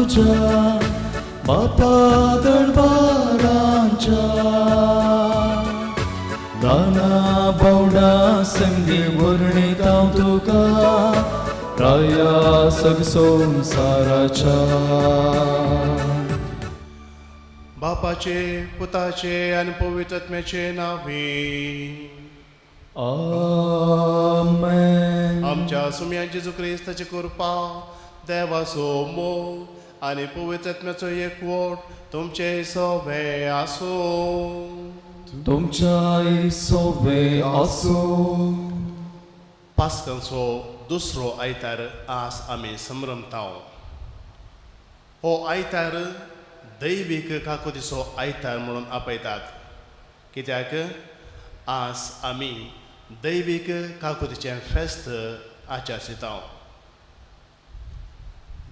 तुज्या बापा दरबारांच्या दाना बावडा संगी वर्णिता तुका राया सग संवसाराच्या. बापाचे पुताचे आनी पवित्र आत्म्याचे नांवे. आमेन. आमच्या सुम्या जेजू क्रिस्ताची कृपा, देवाचो मोग आनी पवित्र आत्म्याचो एकवट तुमचे सवे आसूं. तुमच्याय सोवे आसूं. पास्कांचो दुसरो आयतार आज आमी संभ्रमता. हो आयतार दैवीक काकुतीचो आयतार म्हणून आपयतात, कित्याक आज आमी दैवीक काकुतीचें फेस्त आचरिता.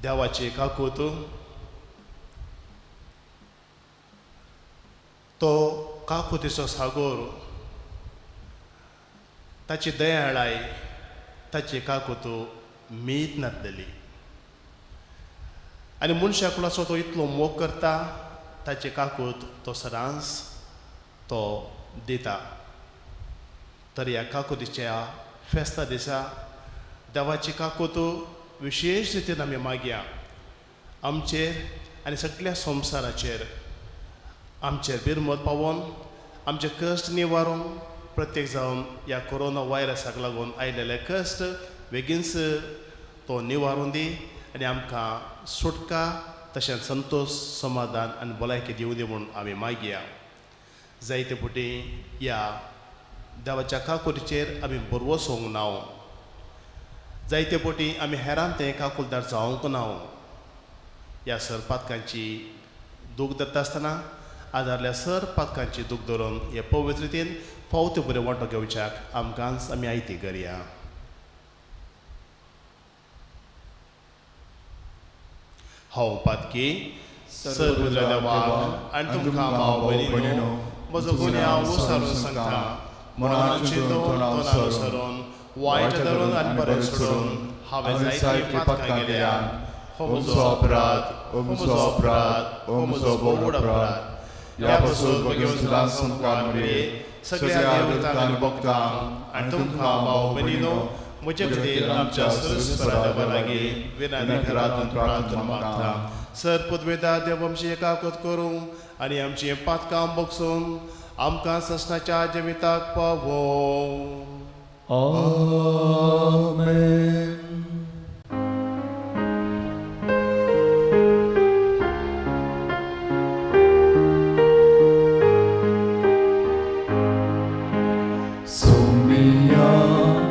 देवाची काकूत तो काकुतीचो सागोर, ताची दयाळाय, ताची काकूत मीत नासलेली आनी मनशा कुळाचो तो इतलो मोग करता, ताची काकूत तो सदांच तो दिता. तर ह्या काकुतीच्या फेस्ता दिसा देवाची काकूत विशेश रितीन आमी मागया आमचेर आनी सगळ्या संवसाराचेर. आमचेर बिरमत पावोवन आमचे कश्ट निवारून, प्रत्येक जावन ह्या कोरोना व्हायरसाक लागून आयलेले कश्ट बेगीनच तो निवारून दी आनी आमकां सुटका तशेंच संतोश, समाधान आनी भलायकी दिवं दी म्हूण आमी मागया. जायते फावटी ह्या देवाच्या काकुतीचेर आमी भरवसोंक ना, जायते फावटी आमी हेरान तें काकुलदार जावंक ना. ह्या सरपातकांची दूख धरता आसतना आदारल्या सर पातकांची दूख धरून हे पवित्र रितीन फावो ते बरें वांटो घेवच्याक आमकांच आमी आयती करया. हांव पातकी सर्व देवाक आनी तुमकां भाव भयणीनो म्हजो गुन्यांव विसरून सांगता. मनाची दोन अनुसरून, वायट धरून आनी बरें सोडून हांवें जायतीं पातकां केल्या. हो म्हजो अपराध, हो म्हजो अपराध, हो म्हजो भोव अपराध. ह्या पासून भगवंत संकार सगळ्या देवतांक आनी भक्तांक आनी तुमकां भाव भयणीनो म्हजे खातीर आमच्या सर्वेस्परा देवा लागीं विनंती करात प्रार्थना मागता. सर पदवेदा देव आमची एकाकत करूं आनी आमची पातकां बगसून आमकां ससनाच्या जिविताक पावोवं. आमेन. सोमिया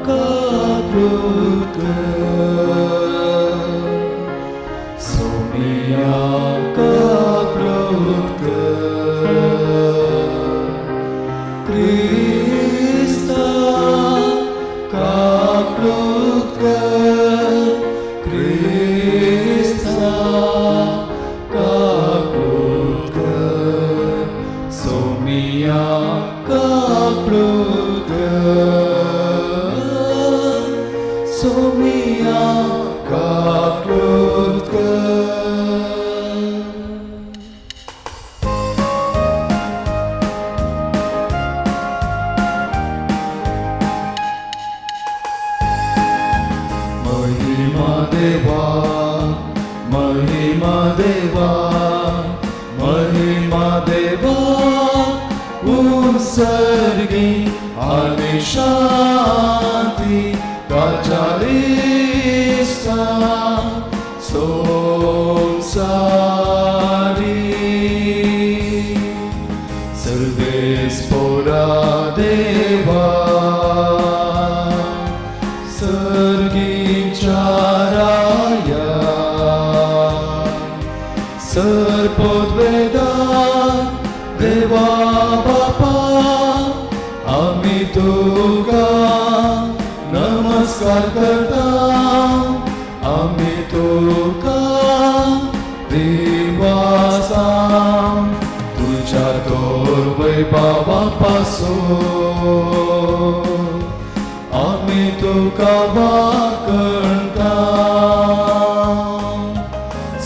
काकूत कर, सोमिया काकूत कर, क्रिस्ता काकूत कर, क्रिस्ता काकूत कर, सोमिया काकूत कर, सोमिया काकूत कर. महिमा देवा, महिमा देवा, महिमा देवा, उत्सर्गी आणि शांती ताच्या इस्ता संसारी. सर्वेस्पोरा देवा, सर्गीच्या राया, सर्पोद्वेदा देवा बापा, आमी तुका नमस्कार करता, आमी तुका दिवासा तुझ्या तोर वैभवा पासून आमी तुका वाकणता.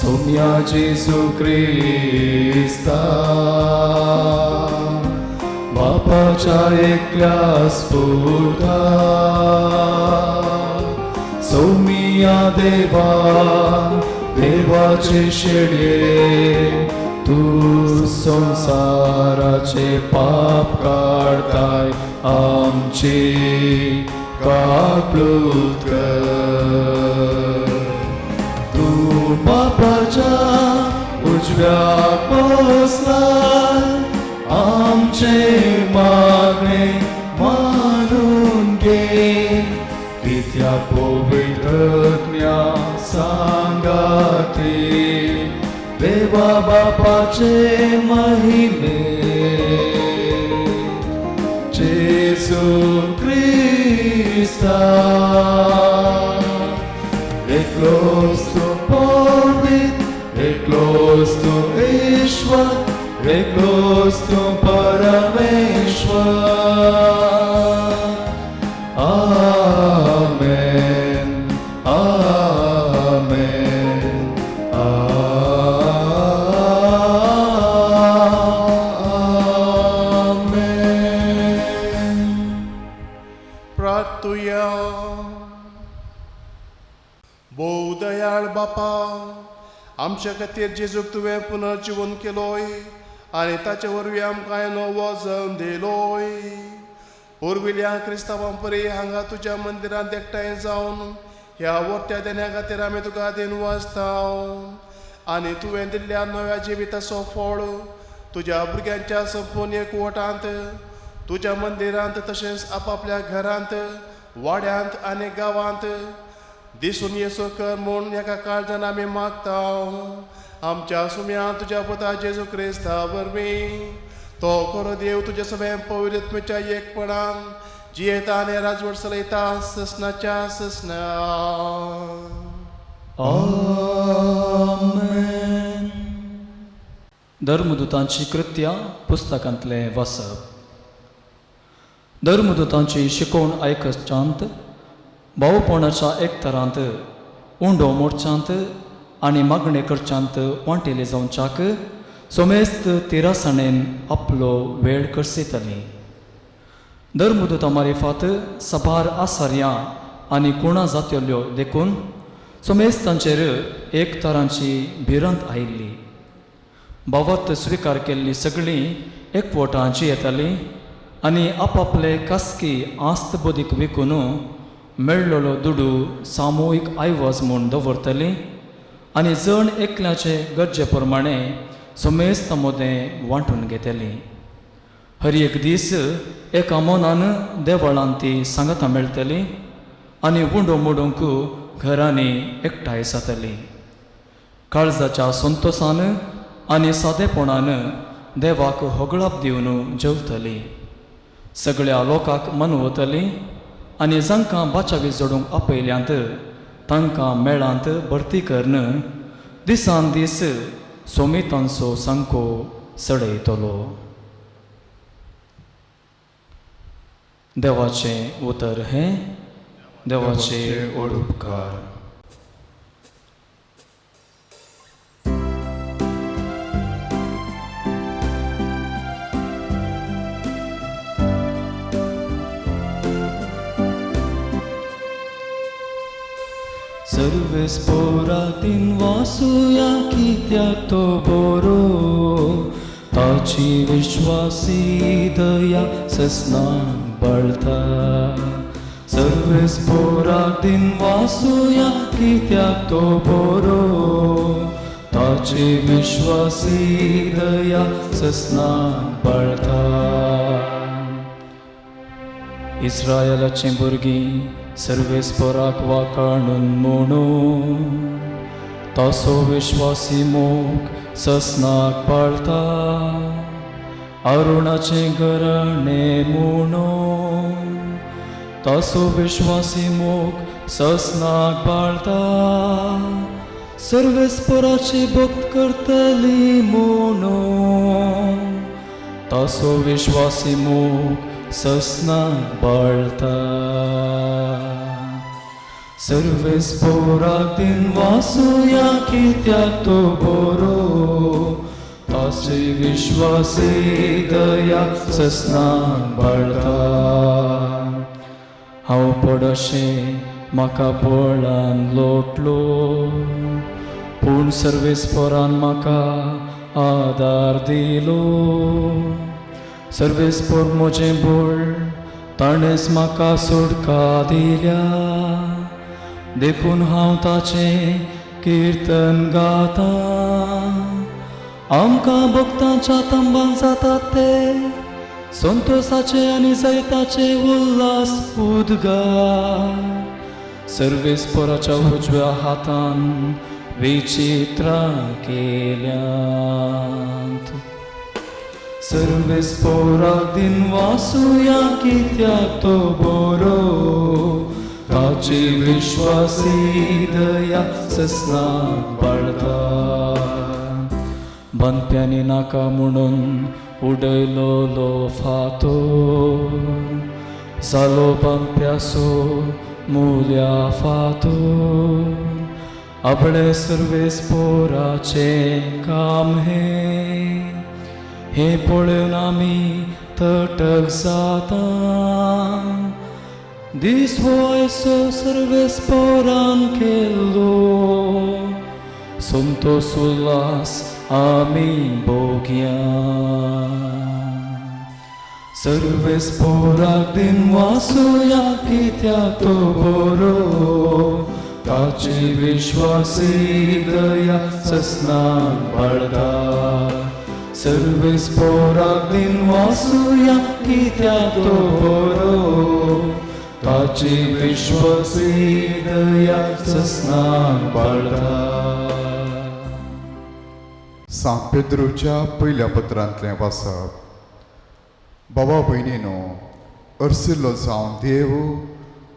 सोम्या जेजू क्रिस्ता बापाच्या एकल्या स्फुर्ता सोमिया देवा देवाचे शेडये तूं संवसाराचे पाप काडताय आमची काकळूत कर. तूं बापाच्या उजव्या बसलाय आमचे मागणे मानून घे कित्याक पवित्रज्ञा सांगाती देवा बापाचे महिमे जेजू क्रिस्ता एकलोच तूं पवित्र एकलोच तूं ईश्वर एकलोच तूं परमेश्वर. आमेन आमेन आमेन. प्रार्थुया. भोव दयाळ बापा, आमच्या खातीर जेजूक तुवें पुनर्जिवन केलोय आनी ताचे वरवीं आमकां नवो जल्म दिलोय. पुर्विल्ल्या क्रिस्तांवां परी हांगा तुज्या मंदिरांत एकठांय जावन ह्या वर्त्या देण्या खातीर आमी तुका दिनवासताव आनी तुवें दिल्ल्या नव्या जिविताचो फळ तुज्या भुरग्यांच्या संपूर्ण एकवटांत तुज्या मंदिरांत तशेंच आपापल्या घरांत वाड्यांत आनी गांवांत दिसून येसो कर म्हूण एका काळजान आमी मागता. आमच्या सुम्या तुज्या पुता जेजू क्रिस्ता वरवीं तो खरो देव तुज्या सगळ्या पवित्रत्मेच्या एकपणान जियेता आनी राजवट चलयता ससनाच्या ससना. आमेन. धर्मदूतांची कृत्या पुस्तकांतलें वाचप. धर्मदूतांची शिकवण आयकच्यांत भावपणाच्या एकतरांत उंडो मोडच्यांत आनी मागणे करच्यांत वांटेले जावच्याक सोमेस्त तिरासाणेन आपलो वेळ करसेताली. धर्मदूता मारिफात सबार आसार्यां आनी कुणां जातल्यो देखून सोमेस्तांचेर एक तरांची भिरांत आयिल्ली. भावार्थ स्विकार केल्ली सगळीं एकवटां जियेतालीं आनी आपापले खासगी आस्त बदीक विकून मेळ्ळलो दुडू सामुहीक आयवज म्हूण दवरतली आनी जण एकल्याचे गरजे प्रमाणे सोमेस्तां मदें वांटून घेतली. हर एक दीस एका मनान देवळांत ती सांगातां मेळटली आनी उंडो मोडूंक घरांनी एकठांय जातली. काळजाच्या संतोसान आनी सादेपणान देवाक होगळाप दिवन जेवतली. सगळ्या लोकांक मनवतली आनी जांकां बाचावी जोडूंक आपयल्यांत तांकां मेळांत भरती करून दिसान दीस सोमितांचो सांको चडयतलो. देवाचें उतर हें देवाचें उपकार. सर्वेस पोरातीन वासुया कित्याक तो बरो ताची विश्वासी दया ससना बळता. सर्वेस पोरातीन वासुया कित्याक तो बरो ताची विश्वासी दया ससना बळता. इस्रायलाचीं भुरगीं सर्वेस्पराक वाकाणून म्हणून ताचो विश्वासी मोग ससनाक पाळता. अरुणाचें घराणें म्हणून ताचो विश्वासी मोग ससनाक पाळता. सर्वेस्पराची भक्त करतली म्हणून ताचो विश्वासी मोग ससनाक पाळता. सर्वेस्पोराक दिन वासुया कित्याक तो बरो ताची विश्वासी दया ससनान बाळता. हांव पडशें म्हाका बळान लोटलो पूण सर्वेस्पोरान म्हाका आदार दिलो. सर्वेस्पोर म्हजें बळ ताणेंच म्हाका सुटका दिल्या देखून हांव ताचें किर्तन गातां. आमकां भक्तांच्या तंबान जातात ते संतोसाचे आनी जैताचे उल्हास उद्गार. सर्वेस्पोराच्या उजव्या हातान विचित्रां केल्यांत. सर्वेस्पोराक दिन वासुया कित्याक तो बरो ताची विश्वासी दया ससनाक बाळता. बांदप्यांनी नाका म्हणून उडयलोलो फातोर जालो बांदप्यासो मुल्या फातोर. आपले सर्वेस्पोराचें काम हें हें पळोवन आमी तटक जाता. दीस हो आयचो सर्वेस्पोरान केल्लो संतोस उल्हास आमी भोगया. सर्वेस्पोराक दिन वासुया कित्याक तो बरो ताची विश्वासी दया ससनाक बाळता. सर्वेस्पोराक दिन वासुया कित्याक तो बरो ताची विश्वासी दया ससनाक बाळता. सांत पेद्रूच्या पयल्या पत्रांतलें वाचप. बाबा भयणीनो, अर्सिल्लो जावन देव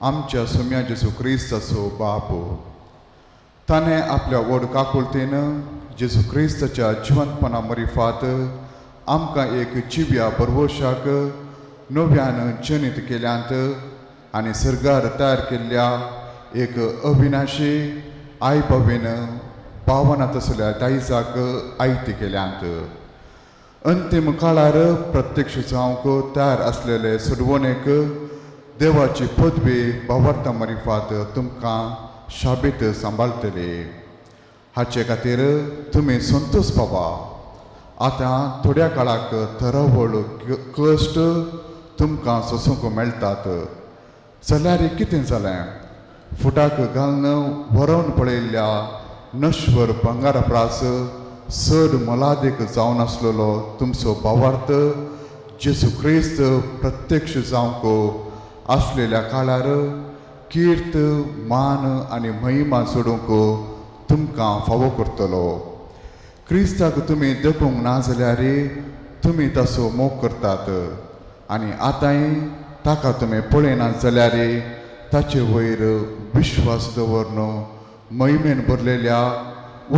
आमच्या सोम्या जेजू क्रिस्ताचो बाप ताणें आपल्या व्हड काकुळतेन जेजू क्रिस्ताच्या जिवंतपणा मरिफात आमकां एक जिव्या बरवशाक नव्यान जनीत केल्यांत आनी सर्गार तयार केल्ल्या एक अविनाशी आई बाबेन पावना तसल्या दायजाक आयती केल्यांत. अंतीम काळार प्रत्यक्ष जावंक तयार आसलेले सोडवणेक देवाची पदवी भावार्था मरिफात तुमकां शाबीत सांबाळटली. हाचे खातीर तुमी संतोष पावा. आतां थोड्या काळाक थरावळ कश्ट तुमकां सोसूंक मेळटात. जाल्यार कितें जालें? फुटाक घालून व्हरोवन पळयल्ल्या नश्वर भांगरा प्रास चड मोलादीक जावन आसलेलो तुमचो भावार्थ जेजू क्रिस्त प्रत्यक्ष जावंक आसलेल्या काळार कीर्त मान आनी महिमा सोडूंक तुमकां फावो करतलो. क्रिस्ताक तुमी देखूंक ना जाल्यार तुमी ताचो मोग करतात आनी आतांय ताका तुमी पळयनात जाल्यार ताचे वयर विश्वास दवरून महिमेन भरलेल्या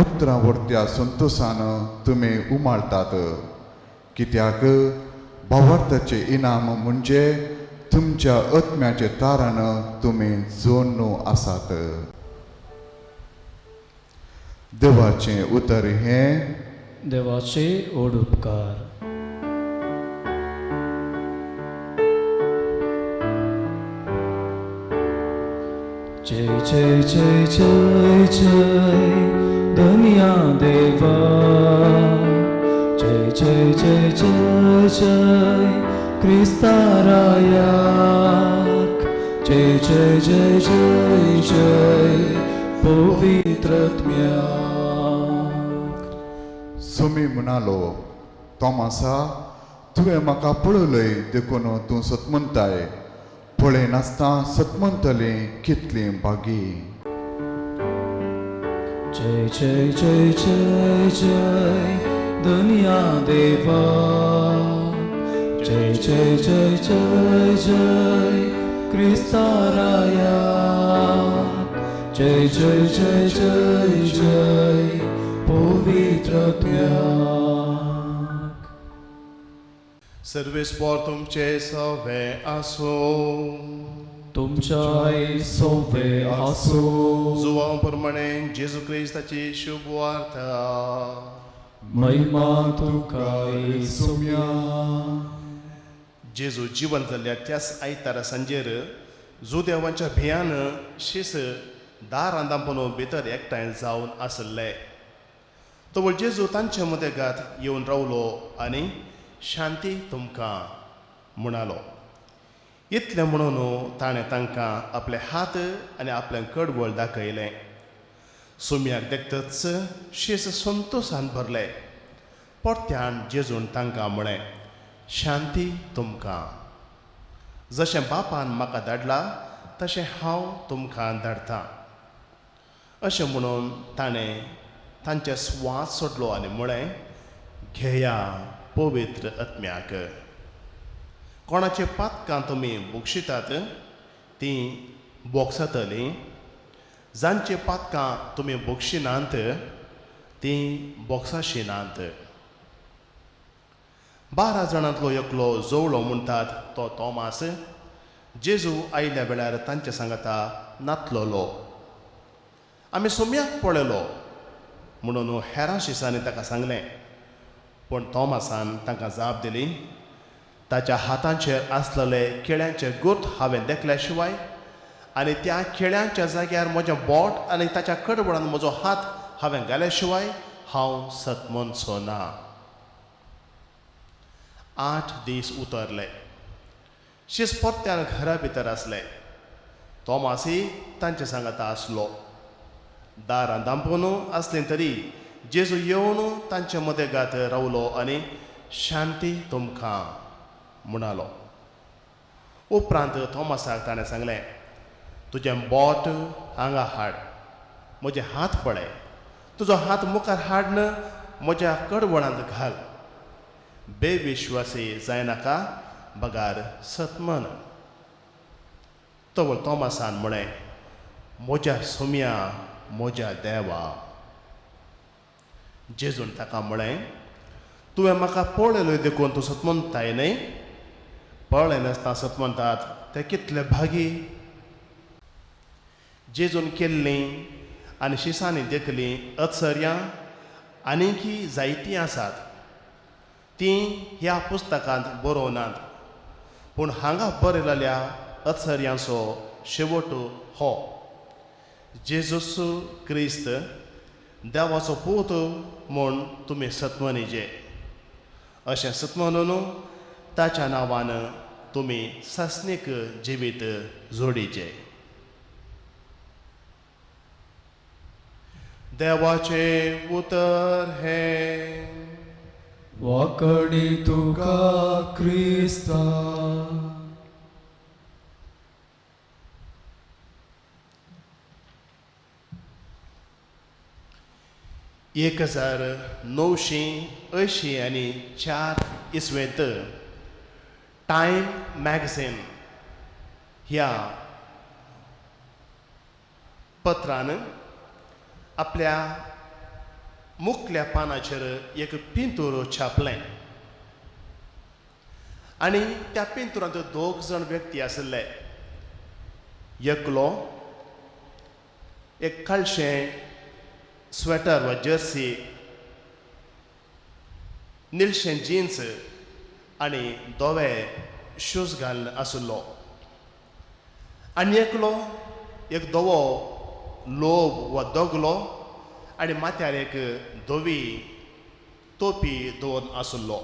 उतरां व्हरत्या संतोशान तुमी उमाळतात. कित्याक भावार्थाचें इनाम म्हणजे तुमच्या आत्म्याचे तारान तुमी जोडून आसात. देवाचें उतर हें. देवाचे ओड उपकार. जय जय जय जय जय धन्या देवा. जय जय जय जय जय क्रिस्तारायाक. जय जय जय जय जय पवित्रत्म्याक. सोमी म्हणालो, तोमासा, तुवें म्हाका पळयलय देखून तूं सतमंताय. पळयनासतना सतमंतली कितली भागी. जय जय जय जय जय धन्या देवा. जय जय जय जय जय क्रिस्तारायाक. जय जय जय जय जय पवित्रत्म्याक. सर्वेस्पोर तुमचे सवे आसूं. तुमच्याय सोवे आसूं. जुवां प्रमाणे जेजू क्रिस्ताची शुभ वार्ता. महिमा तुका सोम्या. जेजू जिवन जाल्ल्या त्याच आयतारा सांजेर जुदेवांच्या भियान शीस दारां दांपून भितर एकठांय जावन आसले. तवळ जेजू तांचे मदेगात येवन रावलो आनी शांती तुमकां म्हणालो. इतलें म्हणून ताणें तांकां आपले हात आनी आपलें कडवळ दाखयलें. सुम्याक देखतच शीस संतोशान भरले. परत्यान जेजून तांकां म्हळें, शांती तुमकां. जशें बापान म्हाका धाडला तशें हांव तुमकां धाडटा. अशें म्हणून ताणें तांचे स्वास सोडलो आनी म्हळें, घेया पवित्र आत्म्याक. कोणाचे पातकां तुमी बक्षितात तीं बोगसतलीं, जांचे पातकां तुमी बक्षिनात तीं बोगसाशिनात. 12 जाणांतलो एकलो जोवळो म्हणटात तो तोमास जेजू आयल्या वेळार तांचे सांगता नातलोलो. आमी सोम्याक पळयलो म्हणून हेरां शिसांनी ताका सांगलें. पूण तोमासान तांकां जाप दिली, ताच्या हातांचेर आसलेले केळ्यांचे गुर्त हांवें देखल्या शिवाय आनी त्या केळ्यांच्या जाग्यार म्हजें बोट आनी ताच्या कडवळान म्हजो हात हांवें घाल्या शिवाय हांव सतमनचो ना. 8 दीस उतरले. शीस परत्यान घरा भितर आसले. तोमासी तांचे सांगाता आसलो. दारां दांपून आसलीं तरी जेजू येवन तांचे मदेगात रावलो आनी शांती तुमकां म्हणालो. उपरांत थॉमसाक ताणें सांगलें, तुजें बोट हांगा हाड, म्हजे हात पळय, तुजो हात मुखार हाडन म्हज्या कडवळांत घाल. बेविश्वासी जायनाका बगार सतमन. तवळ थॉमसान म्हळें, म्हज्या सोम्या, म्हज्या देवा. जेजून ताका म्हळें, तुवें म्हाका पळयलो देखून तूं सतमनताय न्हय? पळय नासतना सतमनतात ते कितले भागी. जेजून केल्लीं आनी शिसांनी देखलीं अत्सर्यां आनीकी जायतीं आसात, तीं ह्या पुस्तकांत बरोवनात. पूण हांगा बरयलेल्या अत्सर्यांचो शेवट हो, जेजूस क्रिस्त देवाचो पूत म्हूण तुमी सतमनीजे. अशें सतमनून ताच्या नांवान तुमी सासणीक जिवीत जोडीचे. देवाचें उतर हें. वाकडी तुका क्रिस्ता. एक 1984 इसवेंत टायम मॅगझीन ह्या पत्रान आपल्या मुखल्या पानाचेर एक पिंतूर छापलें आनी त्या पिंतुरांत दोग जाण व्यक्ती आशिल्ले. एकलो एक काळशें स्वेटर वा जर्सी, निळशें जिन्स आनी धवे शूज घालून आशिल्लो आनी एकलो एक धवो लोब वा दगलो आनी माथ्यार एक धवी तोपी दवरून आशिल्लो.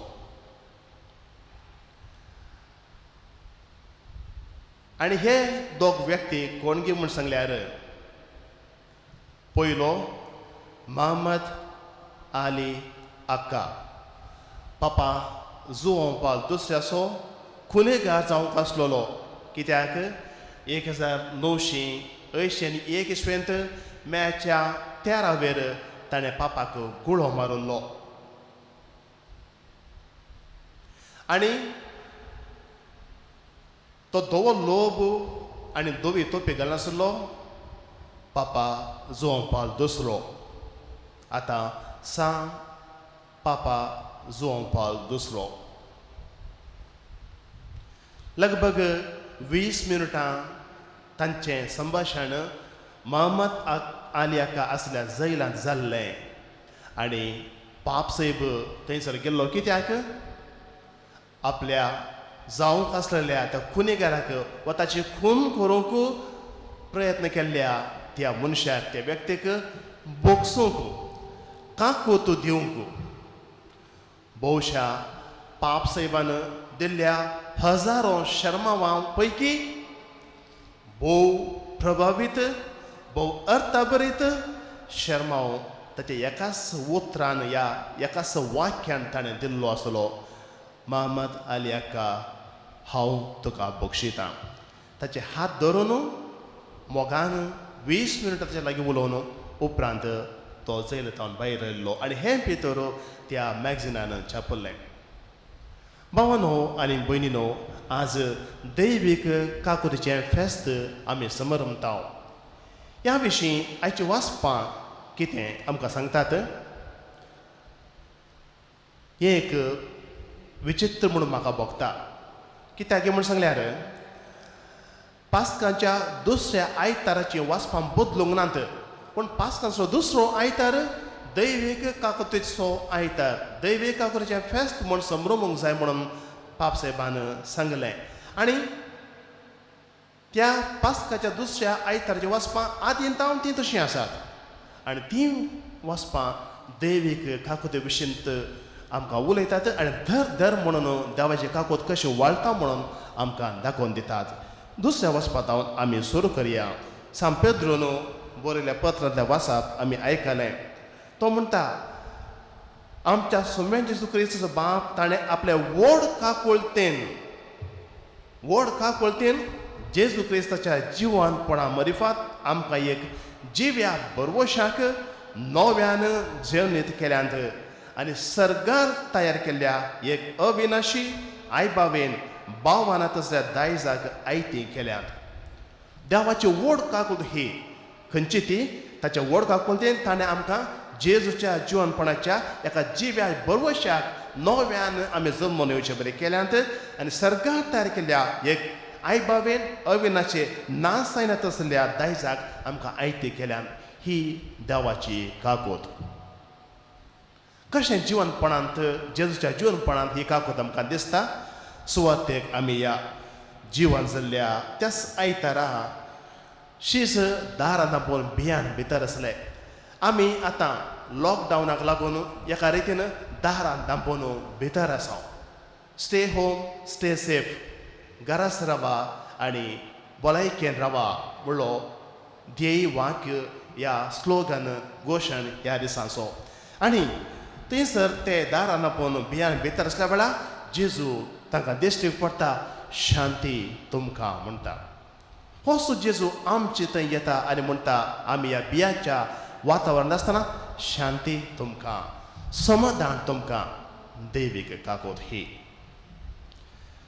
आनी हे दोग व्यक्ती कोण गी म्हूण सांगल्यार, पयलो मोहम्मद आली अक्का, पापा जुवोवपाक दुसऱ्याचो खुनेगार जावंक आसलेलो. कित्याक 1981 इसवेंत मॅच्या 13 वेर ताणें पापाक गुळो मारिल्लो आनी तो धवो लोब आनी धवी तोपी घालनासलो पापा जुवोवपाक दुसरो. आतां सांग पापा जुवोवपाक दुसरो. लगभग 20 मिनटां तांचें संभाशण महम्मद आली हाका आसल्या जैलांत जाल्लें आनी पापसाहेब थंयसर गेल्लो कित्याक आपल्या जावंक आसलेल्या त्या खुनेगाराक वा ताची खून करूंक प्रयत्न केल्ल्या त्या मनशाक त्या व्यक्तीक बोगसूंक काकूत दिवंक. बहुशा पापसाहेबान दिल्ल्या हजारो शर्मावां पैकी भोव प्रभावीत भोव अर्थभरीत शर्माव ताच्या एकाच उतरान ह्या एकाच वाक्यान ताणें दिल्लो आसलो, महम्मद अली हाका हांव तुका बक्षितां. ताचे हात धरून मोगान 20 मिनटां ताच्या लागीं उलोवन उपरांत तो जैलांत भायर आयिल्लो आनी हें भितर त्या मॅगझिनान छापल्लें. भावानो आनी भयणीनो, आज दैवीक काकुतीचें फेस्त आमी समरमता. ह्या विशीं आयची वाचपां कितें आमकां सांगतात हें एक विचित्र म्हणून म्हाका भोगता. कित्याक म्हूण सांगल्यार पास्कांच्या दुसऱ्या आयताराची वाचपां बदलूंक नात, पूण पास्कांचो दुसरो आयतार दैवीक काकुतीचो आयतार, दैवीक काकुतीचें फेस्त म्हूण संभ्रमूंक जाय म्हणून पापसाहेबान सांगलें. आनी त्या पास्काच्या दुसऱ्या आयताराची वाचपां आदीं तावन तीं तशीं आसात आनी तीं वाचपां दैवीक काकुती विशींत आमकां उलयतात आनी धर धर म्हणून देवाची काकूत कशी वाळटा म्हणून आमकां दाखोवन दितात. दुसऱ्या वचपा तावन आमी सुरू करया. सांत पेद्रून बरयल्ल्या पत्रांतल्या वासाप आमी आयकलें. तो म्हणटा, आमच्या सोम्या जेजू क्रिस्ताचो बाप ताणें आपल्या व्हड काकुळतेन जेजू क्रिस्ताच्या जिवनपणा मरिफात आमकां एक जिव्या बरवशाक नव्यान जेवणीत केल्यांत आनी सर्गार तयार केल्ल्या एक अविनाशी आयबावेन बावाना तसल्या दायजाक आयती केल्यात. देवाची व्हड काकूत ही खंयची ती ताच्या व्हड काकुळतेन ताणें आमकां जेजूच्या जिवनपणाच्या एका जिव्या बरवशाक नव्यान आमी जल्मून येवचे बरें केल्यांत आनी सर्गार तयार केल्ल्या एक आयबावेन अविनाचे नाश जायना तसल्या दायजाक आमकां आयती केल्यान. ही देवाची काकूत. कशें जिवनपणांत जेजूच्या जिवनपणांत ही काकूत आमकां दिसता. सुवातेक आमी ह्या जिवन जाल्ल्या त्याच आयतारा शीस दारां दांपोवन भियान भितर आसले. आमी आतां लॉकडावनाक लागून एका रितीन दारां दांपोवन भितर आसा. स्टे होम स्टे सेफ, घरास रावा आनी भलायकेन रावा म्हणलो ध्येय वाक्य ह्या स्लोगन घोशण ह्या दिसांचो. आनी थंयसर ते दारां दांपोवन भियान भितर आसल्या वेळार जेजू तांकां दिश्टीक पडटा, शांती तुमकां म्हणटा. हो जेजू आमचे थंय येता आनी म्हणटा, आमी ह्या बियाच्या वातावरण आसतना शांती तुमकां, समाधान तुमकां, दैवीक काकूत ही.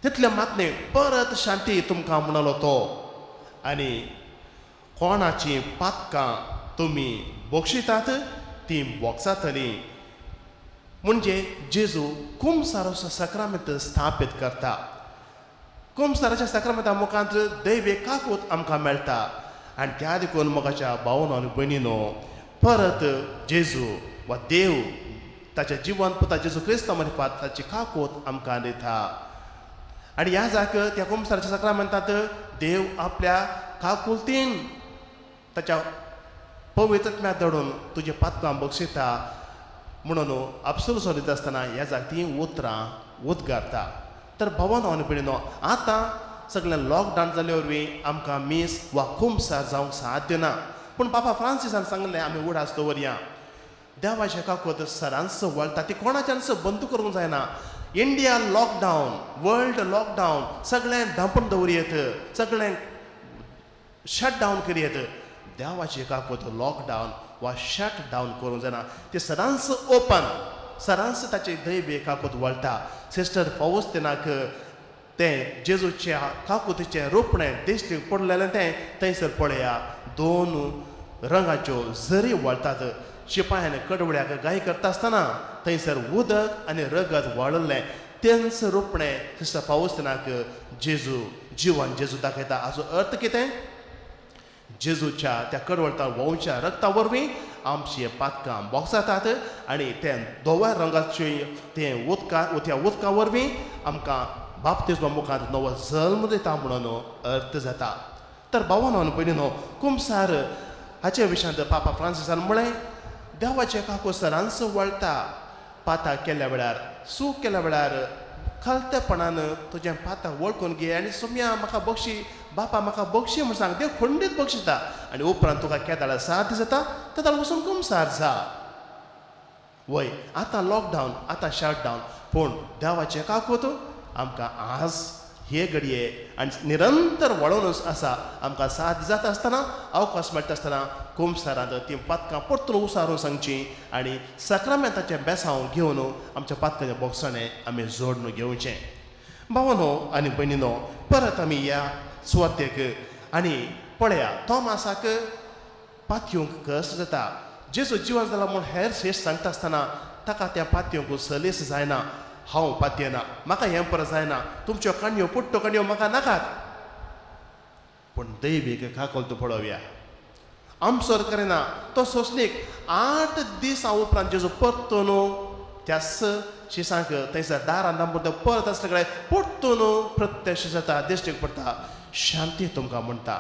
तितले मात न्हय, परत शांती तुमकां म्हणलो तो. आनी कोणाचीं पातकां तुमी बक्षितात तीं बोगसातलीं. म्हणजे जेजू कुमसाराचो साक्रामेंत स्थापीत करता. कुमसाराच्या साक्रामेंता मुखांत दैवीक काकूत आमकां मेळटा. आनी त्या देखून मोगाच्या भावनो आनी भयणीनो, परत जेजू वा देव ताच्या जिवन पुता जेजू क्रिस्तांव मार्फत ताची काकूत आमकां दिता. आनी ह्या जाक त्या कुमसाराच्या साक्रामेंतांत देव आपल्या काकुलतीन ताच्या पवित्रत्म्याक धाडून तुजे पातकां बक्षिता म्हणून आपसुलो दिता आसतना ह्या जाक तीं उतरां उद्गारता. तर भावानो आनी भयणीनो, आतां सगळें लॉकडावन जाल्ले वरवीं आमकां मीस वा कुमसार जावंक साध्य ना. पूण पापा फ्रांसिसान सांगलें, आमी उडास दवरया. देवाच्या काकूत सरांच वळटा, ती कोणाच्यान बंद करूंक जायना. इंडिया लॉकडावन, वर्ल्ड लॉकडावन, सगळें धांपून दवरयेत, सगळें शट डावन करयेत. देवाची काकूत लॉकडावन वा शट डावन करूंक जायना, ती सदांच ओपन, सदांच ताची दैवी काकूत वळटा. सिस्टर फावस्तिनाक तें जेजूच्या काकुतीचें रोपणें दिश्टीक पडलेलें तें थंयसर पळया, दोन रंगाच्यो झरी वळटात. शिपायान कडवड्याक गाय करता आसतना थंयसर उदक आनी रगत वळिल्लें तेंच रोपणें सिस्टर फावस्तिनाक जेजू जिवन जेजू दाखयता. हाचो अर्थ कितें? जेजूच्या त्या कडवळता व्हांवच्या रक्ता वरवीं आमची पातकां बोगसातात आनी तें धव्या रंगाचे तें उदका त्या उदका वरवीं आमकां बाप्तिज्मा मुखार नवो जल्म दिता म्हणून अर्थ जाता. तर भावानो आनी भयणीनो, कुमसार हाचे विशयांत पापा फ्रांसिसान म्हळें, देवाचे काकू सरांच वळटा. पाता केल्या वेळार, चूक केल्या वेळार खालतेपणान तुजें पाता वळखून घे आनी सोम्या म्हाका बक्षी, बापा म्हाका बक्षी म्हूण सांग, देव खंडीत बक्षिता. आनी उपरांत तुका केदाळ साथ जाता तेदाळ वचून कुमसार जा. वय आतां लॉकडावन, आतां शटडावन, पूण देवाचें काकूत आमकां आज हे घडये आनी निरंतर वळोवनच आसा. आमकां साथ जाता आसतना, अवकाश मेळटा आसतना कुमसारांत तीं पातकां परतून उसारून सांगचीं आनी साक्रामेंताचें बेसांव घेवन आमच्या पातकाचें बोगसाणें आमी जोडून घेवचें. भावानो आनी भयणीनो, परत आमी ह्या सुवातेक आनी पळया तोमासाक पातयेवंक कश्ट जाता. जेजू जिवन जाला म्हूण हेर शेष सांगता आसतना ताका त्या पातयेवंक सलीस जायना. हांव पातयेना, म्हाका हें परत जायना, तुमच्यो काणयो पुट्ट्यो काणयो म्हाका नाकात. पूण दैवीक काकलतो पळोवया, आमसर करिना तो सोंसणीक. 8 दिसां उपरांत जेजू परतून त्याच शिसांक थंयसर दारान दामून परत आसले कडेन परतून प्रत्यक्ष जाता, दिश्टीक पडटा. शांती तुमकां म्हणटा,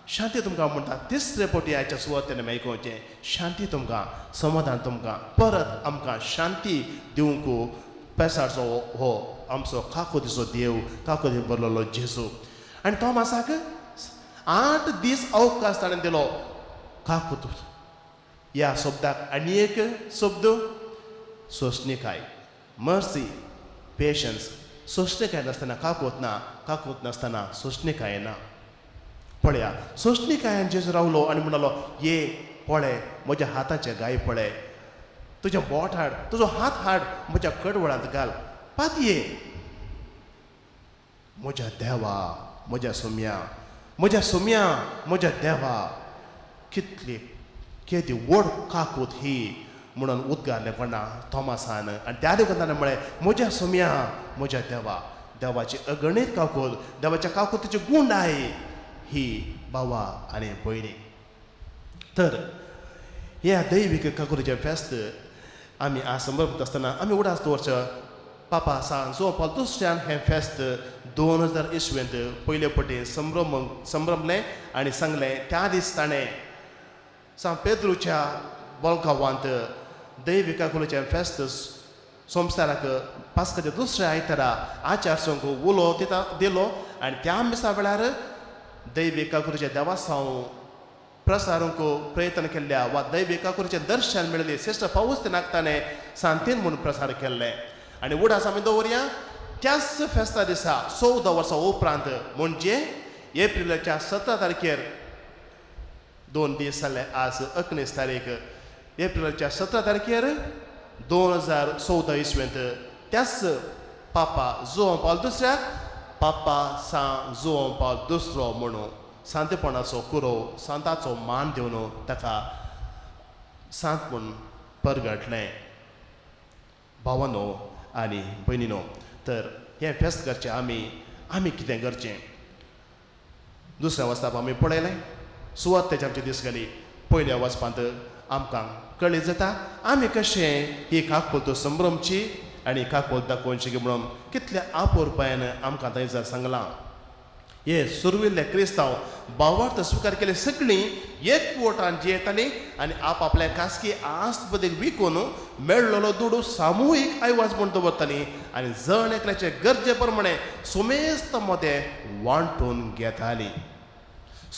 शांती तुमकां म्हणटा. तिसरे पटी आयच्या सुवातेन आयकुचें शांती तुमकां, समाधान तुमकां. परत आमकां शांती दिवंक पेसाचो हो आमचो काकुतीचो देव, काकुती भरलेलो जेजू. आनी तोमासाक 8 दीस अवकाश ताणें दिलो. काकूत ह्या शब्दाक आनी एक शब्द सोंसणीकाय, मर्सी, पेशन्स. सोंसणीकाय नासतना काकूत ना, काकूत नासतना सोंसणीकाय ना. पळया सोंसणीकायान जेजू रावलो आनी म्हणलो, ये पळय म्हज्या हाताचे गाय पळय, तुजें बोट हाड, तुजो हात हाड म्हज्या कडवळांत घाल, पातये म्हज्या देवा, म्हज्या सोम्या, म्हज्या सोम्या, म्हज्या देवा. कितली केदी व्हड काकूत ही म्हणून उद्गारलें कोणा थॉमसान. आनी त्या देखून ताणें म्हळें, म्हज्या सोम्या, म्हज्या देवा. देवाची अगणीत काकूत, देवाच्या काकुतीची गुंडाय ही बाबा आनी भयणी. तर ह्या दैवीक काकुतीचें फेस्त आमी आज संभ्रमता आसतना आमी उडास दवरचो. पापा सान जो पावल दुसऱ्यान हें फेस्त 2000 इसवेंत पयले पटी संभ्रमलें आनी सांगलें. त्या दीस ताणें सांत पेद्रूच्या बोलगांवांत दैवीक काकुलीचें फेस्त संवसाराक पास्काच्या दुसऱ्या आयतारा आचार संक उलो दिता दिलो आनी त्या मिसा वेळार दैवीक काकुलीचें देवासांव प्रसारूंक प्रयत्न केल्ल्या वा दैवीक काकुलीचें दर्शन मेळिल्लें श्रेश्ठ फावूस ताणें सांतीन म्हूण प्रसार केल्लें. आनी उडास आमी दवरया त्याच फेस्ता दिसा 14 वर्सां उपरांत म्हणजे एप्रिलाच्या 17 तारखेर, 2 दीस जाले आज 19 तारीख, एप्रिलाच्या 17 तारखेर 2014 इसवेंत त्याच पापा जुवांव पावल दुसऱ्याक पापा सान जुवांव पावल दुसरो म्हणून सांतेपणाचो कुरोव, सांताचो मान दिवन ताका सांत म्हूण परगटलें. भावानो आनी भयणीनो, तर हें फेस्त करचें आमी आमी कितें करचें? दुसऱ्या वचपाक आमी पळयलें सुवात तेच्या आमची दीस गेली. पयल्या वचपांत आमकां कळीत जाता आमी कशें ही काकुळट संभ्रमची आनी काकुळट दाखोवची म्हणून कितल्या आपुरपायान आमकां थंयसर सांगलां. हे सुरविल्ले क्रिस्तांव भावार्थ स्विकार केले सगळीं एकवटान जियेतालीं आनी आप आपल्या खासगी आस्पतीक विकून मेळ्ळलो दुडू सामुहीक आयवाज म्हूण दवरतालीं आनी जण एकल्याचे गरजे प्रमाणे सुमेस्त मदें वांटून घेतालीं,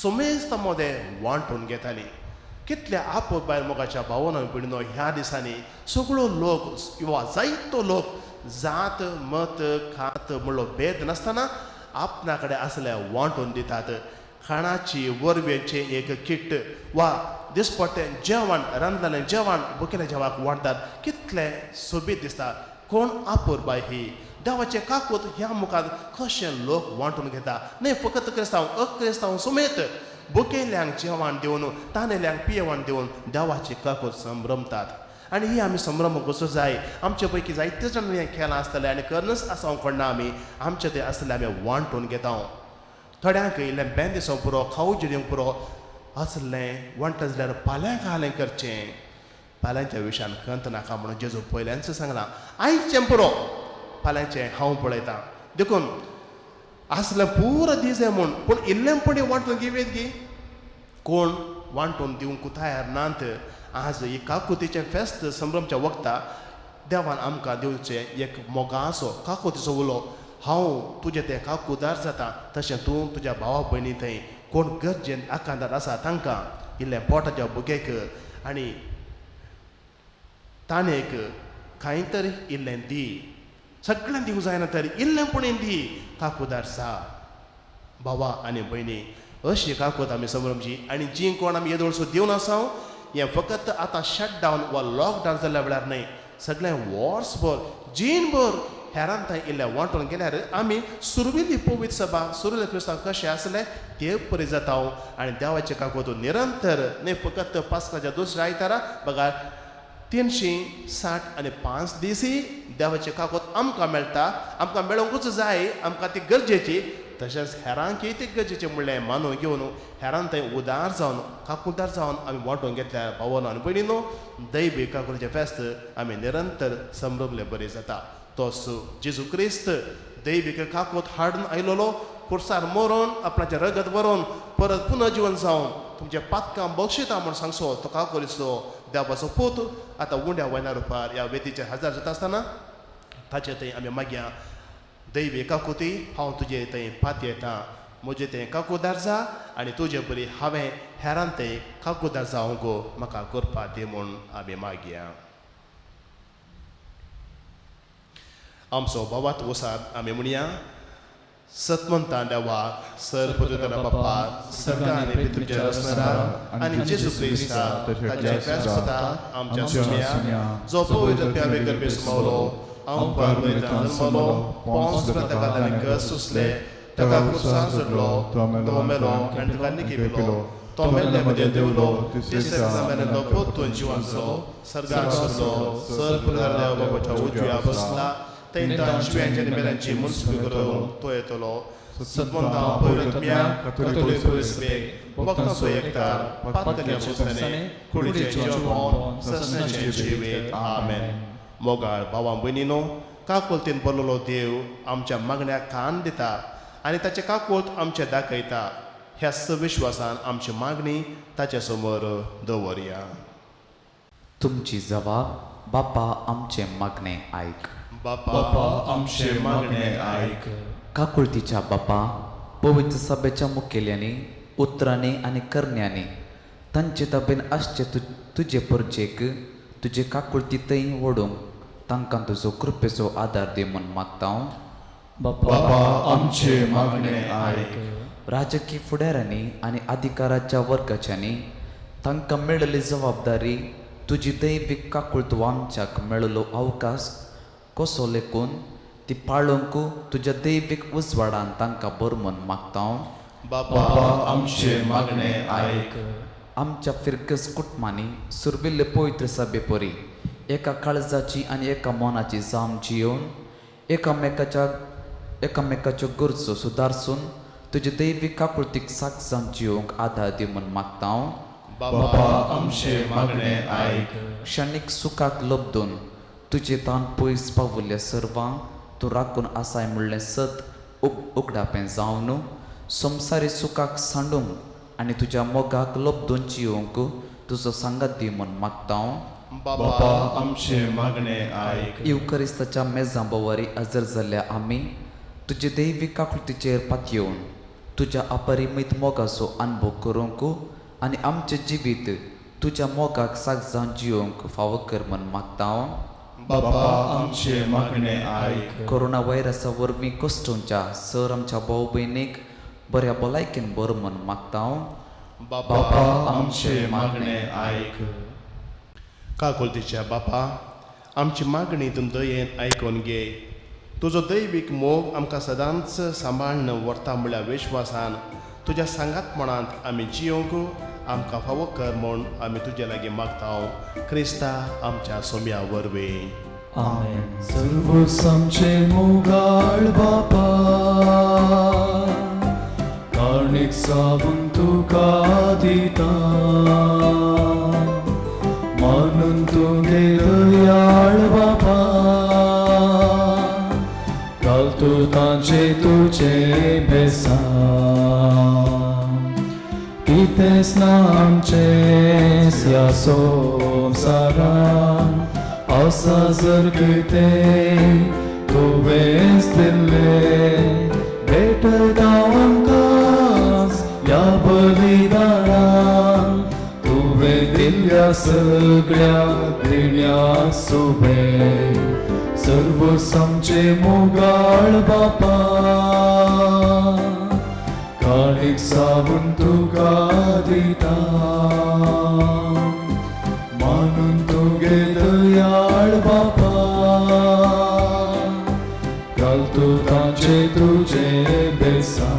सुमेस्त मदें वांटून घेतालीं. कितल्या आपुरबाय मोगाच्या भावना भयणीनो, ह्या दिसांनी सगळो लोक किंवा जायतो लोक जात मत खात म्हणलो भेद नासतना आपणा कडेन आसल्या वांटून दितात. खाणाची वरवेचें एक किट वा दिसपट्टें जेवण, रांदलेलें जेवण बुकेल्या जेवाक वांटतात. कितलें सोबीत दिसता. कोण आपुरबाय ही देवाचें काकूत ह्या मुखार कशें लोक वांटून घेता. न्हय फकत क्रिस्तांव, अक्रिस्तांव समेत बुकेल्यांक जेवण दिवन, तानेल्यांक पियेवण दिवन देवाची काकूत संभ्रमतात. आनी ही आमी संभ्रम कसो जाय. आमचे पैकी जायते जाण हें केलां आसतलें आनी करनच आसा कोणा आमी आमचे ते आसतले आमी वांटून घेता. थोड्यांक इल्लें बेन दिसोंक पुरो, खावू जिणेंक पुरो, आसलें वांटलें जाल्यार फाल्यांक आसलें करचें. फाल्यांच्या विशयान खंत नाका म्हणून जेजू पयल्यानच सांगलां, आयचें पुरो, फाल्यांचें हांव पळयतां. देखून आसलें पुरो दी जाय म्हूण, पूण इल्लें पणी वांटून घेवयेत गी. कोण वांटून दिवंक तयार नात. आज ही काकुतीचें फेस्त संभ्रमच्या वखता देवान आमकां दिवचें एक मोगाचो काकुतीचो उलो. हांव तुजें तें काकुदार जाता, तशें तूं तुज्या भावा भयणी थंय कोण गरजेन आकांतार आसा तांकां इल्लें पोटाच्या भुकेक आनी ताणेक कांय तरी इल्लें दी. सगळें दिवंक जायना तरी इल्लें पुणें दी, काकुदार जा. भावा आनी भयणी, अशी काकूत आमी समजची. आनी जी कोण आमी येदोळसो दिवन आसा, हें फकत आतां शटडावन वा लॉकडावन जाल्ल्या वेळार न्हय, सगळें वर्सभर जीणभर हेरान थंय इल्लें वांटून गेल्यार आमी सुरवेली पवित्र सभा सुरवेले क्रिस्तांव कशें आसले ते परी जाता. आनी देवाचे काकूत निरंतर न्हय फकत पास्काच्या दुसऱ्या आयतारा बघा 365 दीसय देवाचे काकूत आमकां मेळटा. आमकां मेळोवंकूच जाय, आमकां ती गरजेची. तशेंच हेरांकय ती गरजेची म्हणलें मानून घेवन हेरान थंय उदार जावन काकुदार जावन आमी वांटून घेतल्या भावनो आनी भयणीनो, दैवी काकुलीचें फेस्त आमी निरंतर संभ्रमले बरी जाता. तोच जेजू क्रिस्त दैवीक काकूत हाडून आयलोलो, खुर्सार मरोन आपणाचें रगत बरोवन परत पुनर्जिवन जावन तुमचें पातकां बक्षिता म्हूण सांगचो तो काकुलीचो देवाचो पूत आतां उंड्या वयना रुपार ह्या वेदीचेर हजर जाता आसतना ताचे थंय आमी मागया, दैवी काकुती हांव तुजे थंय पातयेतां, म्हजे थंय काकुदार जा आनी तुजे बरी हांवें हेरान थंय काकुदार जावंक म्हाका करपा दी म्हूण आमी मागया. आमचो बाबात वसार आमी म्हणया, सतमंता देवाक सर पवित्र बापा सर्ग आनी पृथ्वीच्या रचणारा आनी जेजू क्रिस्ता ताच्या फेस्ता आमच्या सुम्या जो पवित्र प्यावे गर्भे सुमावलो आमकां जन्मलो पोंस ताका ताणें कस सुसले, ताका क्रुसार चडलो, तो मेलो आनी ताका निकिपिलो, तो मेल्ले मदें देंवलो, तिसऱ्या दिसा मेरेन तो परतून जिवन जालो, सर्गाक सरलो, सर पवित्र देवा बाबाच्या उजव्या बसला, थंय जिव्यांच्या आनी मेल्यांची मनसुबी करूंक तो येतलो. सतमंता पवित्र कथोलीक सभेक भक्तांचो एकतार पातकल्या पुस्तने कुडीचें जेवण ससनाचें जिवीत. आमेन. मोगाळ भावां भयणीनो, काकुळतीन भरलेलो देव आमच्या मागण्याक कान दिता आनी ताचे काकूळत आमचें दाखयता. ह्याच विश्वासान आमची मागणी ताचे समोर दवरया. तुमची जबाब बापा आमचें मागणें आयक. बापा आमचें मागणें आयक. काकुळतीच्या बापा, पवित्र सभेच्या मुखेल्यांनी उतरांनी आनी करण्यांनी तांचे ताबेन आसचे तुजे परजेक तुजे काकुळती थंय व्हडूंक तांकां तुजो कृपेचो आदार दी म्हूण मागता हांव. बापा आमचें मागणें आयक. राजकीय फुडाऱ्यांनी आनी अधिकाराच्या वर्गाच्यांनी तांकां मेळिल्ली जबाबदारी तुजी दैवीक काकुळत आमच्याक मेळिल्लो अवकाश कसो लेखून ती पाळोवंक तुज्या दैवीक उजवाडान तांकां बरो म्हूण मागता हांव. बापा आमचें मागणें आयक. आमच्या फिरगस कुटुंबांनी सुरविल्ले पवित्र सभे परी एका काळजाची आनी एका मनाची जाम जियोवन एकामेकाच्यो गरजो सुदारसून तुजे दैवीक काकुळतीक साक जावन जियोवंक आदार दी म्हूण मागता हांव. बापा आमचें मागणें आयक. क्षणीक सुखाक लब्दून तुजे तान पयस पावुल्ल्या सर्वांक तूं राखून आसाय म्हणलें सत उगडापें जावन संवसारी सुखाक सांडूंक आनी तुज्या मोगाक लब्दून जियोवंक तुजो सांगात दी म्हूण मागता हांव. बापा आमचें मागणें आयक. येवकरिस्ताच्या मेजां बोवारी हजर जाल्ल्या आमी तुजे दैवीक काकुळतीचेर पातयेवन तुज्या अपरिमीत मोगाचो अनुभव करूंक आनी आमचें जिवीत तुज्या मोगाक साक जावन जियोवंक फावो कर म्हूण मागता हांव. बापा आमचें मागणें आयक. कोरोना व्हायरसा वरवीं कश्टोंच्या सर आमच्या भाव भयणीक बऱ्या भलायकेन बरो म्हूण मागता हांव. बापा आमचें मागणें आयक. काकुळतीच्या बापा, आमची मागणी तूं दयेन आयकून घे. तुजो दैवीक मोग आमकां सदांच सांबाळून व्हरता म्हणल्या विश्वासान तुज्या सांगातपणांत आमी जियोवंक आमकां फावो कर म्हूण आमी तुजे लागीं मागता. क्रिस्ता आमच्या सोम्या वरवीं. आमेन. सर्व समचे मोगाळ बापा, कारणीक सावून तुका दिता मानून तुगे दयाळ बापा घाल तूं तांचे तुजे बेसां कितेंच ना आमचें ह्या संवसारान आसा जर कितें तुवेंच दिल्लें भेटता आमकांच ह्या बलिदानान तुवें दिल्ल्या सगळ्या दिण्या सुबें सर्व आमचें मोगाळ बापा काणीक सावून तुका दिता मानून तुगे दयाळ बापा घाल तूं तांचे तुजे बेसां.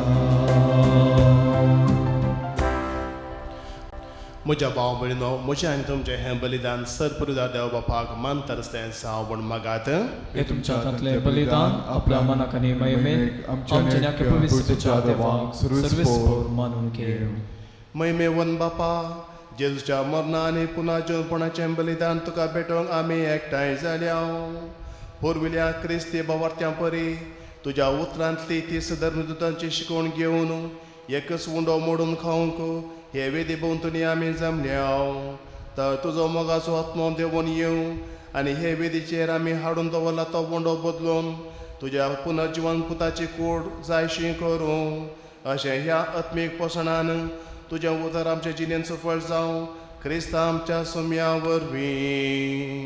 म्हज्या भाव भयणीनो, म्हजें आनी तुमचें हें बलिदान सरपुरुदार देव बापाक मानता आसलें साव म्हूण मागात. हे तुमच्या हातांतलें बलिदान आपल्या मनाक आनी महिमेक आमच्या पवित्रच्या देवाक सर्वेस्पोर मानून घेवं. महिमेवन बापा, जेजूच्या मरणा आनी पुना जिवपणाचें बलिदान तुका भेटोवंक आमी एकठांय जाल्या. पुर्विल्या क्रिस्ती बावार्थ्यां परी तुज्या उतरांतली ती धर्मदुतांची शिकवण घेवन एकच उंडो मोडून खावंक हे वेदी भोंवतणी आमी जमल्या. तर तुजो मोगाचो आत्मो देंवोन येवं आनी हे वेदीचेर आमी हाडून दवरला तो उंडो बदलून तुज्या पुनर्जिवन पुताची कूड जायशी करूं. अशें ह्या आत्मीक पोसणान तुजें उतर आमचे जिणेन सफळ जावं, क्रिस्ता आमच्या सुम्या वरवीं.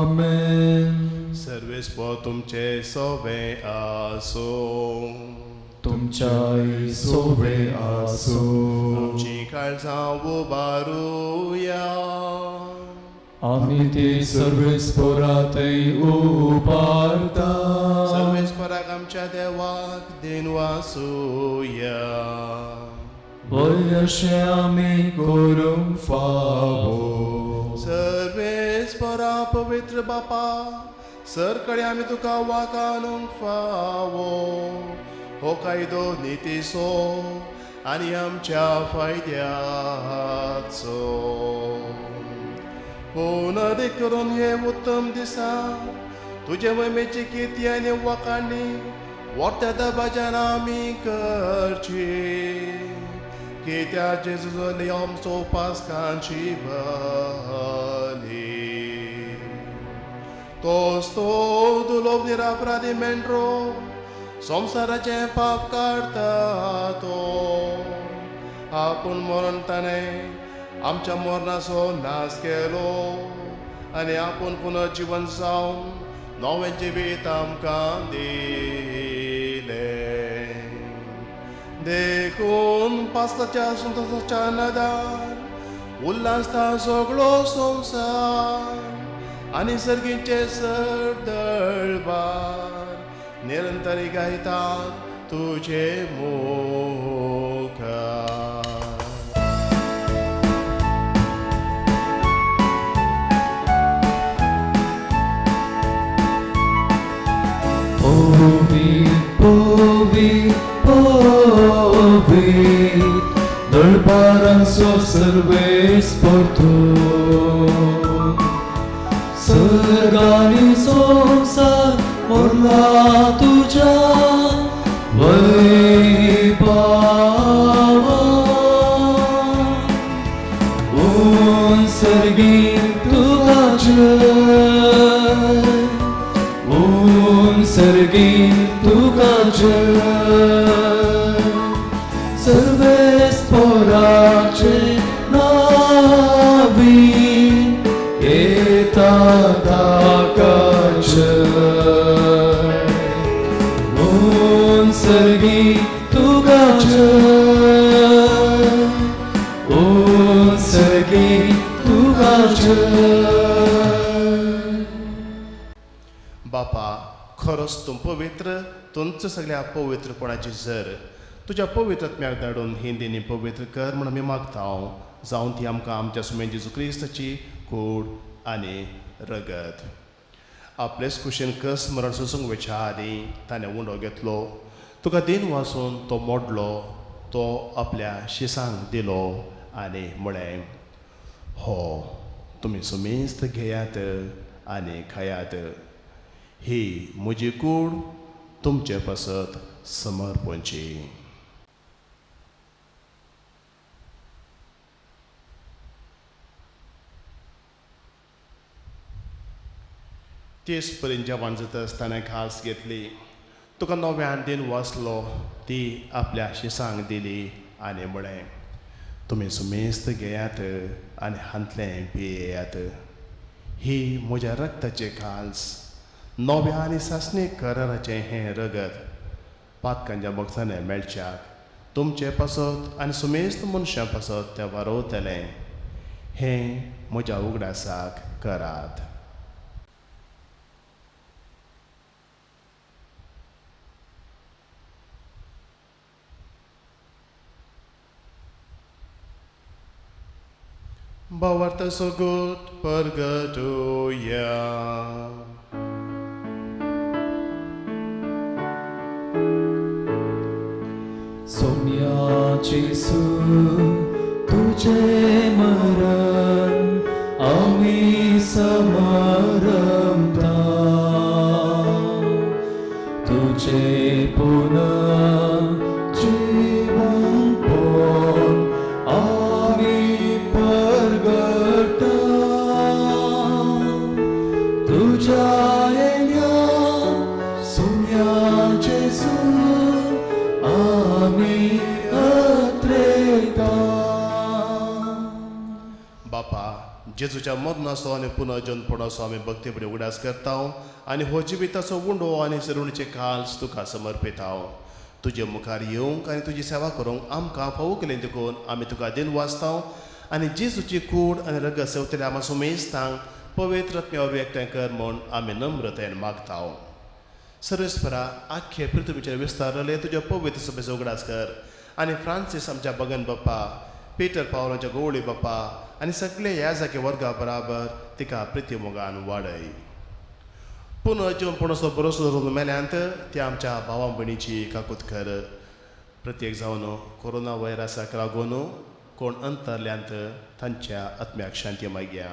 आमेन. सर्वेस्पोर तुमचे सोबे आसूं. तुमच्याय सोबे आसूं. आमची काळजां उबारुया. आमी ती सर्वेस्पोरातय उबारता. सर्वेस्पोराक आमच्या देवाक देनवासुया. वय अशें आमी करूंक फावो. सर्वेस्पोरा पवित्र बापा, सरकडे आमी तुका वाकानूंक फावो. हो कायदो नितीचो आनी आमच्या फायद्याचो. पुनरीक करून हे उत्तम दिसा तुजे महिमेची किर्ती आनी वाखाणी वर्त्या दबाज्यान आमी करची, कित्याक जेजूचो आमचो पास्कांची बली. तोच तो दुलोब निरापराधी मेंढरो संवसाराचें पाप काडटा तो आपूण मरण ताणें आमच्या मरणाचो नाश केलो आनी आपूण पुनर्जिवन जावन नवें जिवीत आमकां दिलें. देखून पास्ताच्या संतोषाच्या नदार उल्हासता सगळो संवसार आनी सर्गीचे सरदळबार निरंतरी गायतात तुजे मुखार. पवी पवी पवी दळबारांचो सर्वेस्पोर तूं सर्गानी संवसार मोरला तुज्या वैभावा. उंच तुका जय, उंच तुका जय, सर्वेस्पोराचे नावी येता ताका जय. उंच तुका जय, उंच तुका जय. बापा, खरोच तूं पवित्र, तुमचं सगळ्या पवित्रपणाची जर तुज्या पवित्र आत्म्याक धाडून हिंदीनी पवित्र कर म्हूण आमी मागता हांव, जावन ती आमकां आमच्या सुमेन जेजू क्रिस्ताची कूड आनी रगत. आपलेच कुशीन कस मरण सोसूंक वयच्या आदीं ताणें उंडो घेतलो, तुका दिन वासून तो मोडलो, तो आपल्या शिसांक दिलो आनी म्हळें, हो तुमी सुमेस्त घेयात आनी खायात, ही म्हजी कूड तुमचे पासत समर्पणची। तेच पर्यंत जेवण जाता आसतना घास घेतली, तुका नव्यान दिन वाचलो, ती आपल्या शिसांक दिली आनी म्हळें, तुमी सुमेस्त घेयात आनी हांतलें पियेयात, ही म्हज्या रक्ताचे घास, नव्या आनी सासणी कराराचें हें रगत पातकांच्या बक्षांनी मेळच्याक तुमचे पासत आनी सुमेस्त मनशां पासत तें वारोवतलें, हें म्हज्या उगडासाक करात। भावार्थ सगोत परगटुया। सोम्या जेसू तुझे मरण आमी समारंभता, तुझे पुनः जीवनपण आमी परगटा, तुझ्या येण्या सोम्या जेसू आमी अत्रेता। बापा, जेजूच्या मरणाचो आनी पुनर्जन्मपणाचो आमी भक्तीपणी उगडास करता आनी हो जिविताचो उंडो आनी सरुणीचे काल्स तुका समर्पिता। तुजे मुखार येवंक आनी तुजी सेवा करूंक आमकां फावो केलें देखून आमी तुका दिन वाचता आनी जेजूची कूड आनी रगत सेवतल्या आमा सुमेस्तांक पवित्र आत्म्या वरवीं एकठांय कर म्हूण आमी नम्रतायेन मागता। सर्वेस्परा, आख्खे पृथ्वीचेर विस्तारले तुज्या पवित्र सभेचो उगडास कर आनी फ्रांसीस आमच्या बगन बाप्पा, पीटर पावलाच्या गोवळी बाप्पा आनी सगळे ह्या जागे वर्गा बराबर तिका प्रिती मोगान वाडय। पुनः जेवन पणसो बरोसो धरून मेल्यांत त्या आमच्या भावा भयणीची काकूत कर। प्रत्येक जावन कोरोना व्हायरसाक लागून कोण अंतरल्यांत तांच्या आत्म्याक शांती मागया।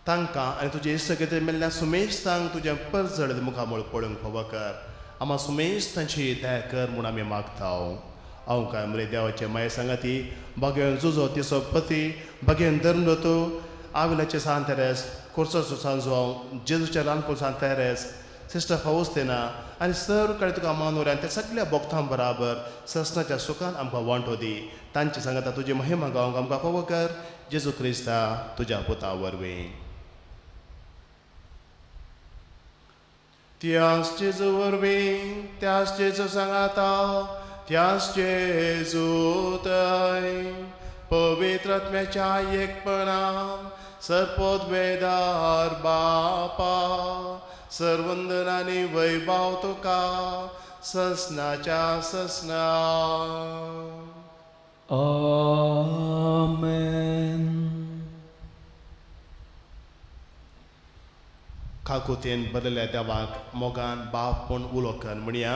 तांकां आनी तुजे इश्ट मेल्ल्या सुमेस्तांक तुज्या परजळ मुखामळ पळोवंक फावो कर। आमा सुमेस्तांची दया कर म्हूण आमी मागता। हांव काय मरे देवाचे माये सांगाती बागेन जुजो तिसो पती बागेन धर्मदत्तो आविलाचे सांत तेरेस कोर्साचो सांजो जेजूच्या ल्हानपूर सांत तेरेस सिस्टर फावस्तेना आनी सर कडेन तुका मानवल्यान त्या सगळ्या भक्तां बराबर ससनाच्या सुखान आमकां वांटो दी। तांचे सांगाता तुजी महिमा गावंक आमकां फावो कर, जेजू क्रिस्ता तुज्या पुता वरवीं। त्याच जेजू वरवीं, त्याच जेजू सांगाता, त्याच जेजू थंय पवित्र आत्म्याच्या एकपणान सर्पोद्वेदार बापा सर्वंदन आनी वैभव तुका ससनाच्या ससना। आमेन। काकुतेन बदलल्या देवाक मोगान बाप म्हूण उलो कर म्हणया,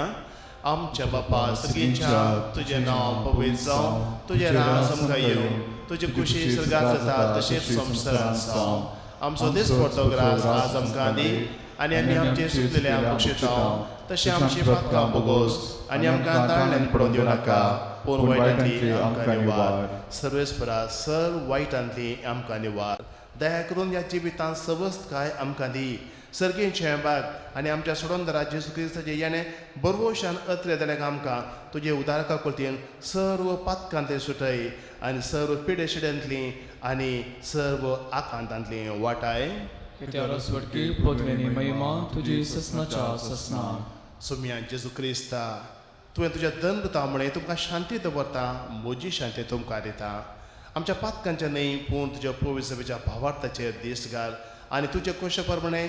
आमच्या बापा सर्गीच्या तुजें नांव पवित्र जावं, तुजें राज आमकां येवं, तुजी खुशी सर्गात जाता तशेंच संवसारांत जावं। आमचो दिसपडतो ग्रास आज आमकां दी आनी आमी आमचे सुकलेल्या बक्षिता तशें आमची पातकां बोगोस आनी आमकां ताळ्यान पडोवन दिवं नाका, पूण वायटांतली आमकां निवार। सर्वेस्परा सर वायटांतली आमकां निवार। दया करून ह्या जिवितांत सवस्तकाय आमकां दी। सर्गेचें बाग आनी आमच्या सोडोंदरा जेजू क्रिस्ताचे येणें बरवशान अत्रे जाल्यार आमकां तुजे उदारका कोलतीन सर्व पातकांतली सुटय आनी सर्व पिडेशिड्यांतली आनी सर्व आकांतांतली वाटाय। महिमा तुजी ससनाच्या ससना। सुम्या जेजू क्रिस्ता, तुवें तुज्या दंडता म्हळें तुमकां शांती दवरता, म्हजी शांती तुमकां दिता। आमच्या पातकांच्या न्हय पूण तुज्या पवित्र सभेच्या भावार्थाचेर दीस घाल आनी तुज्या कोशा प्रमाणे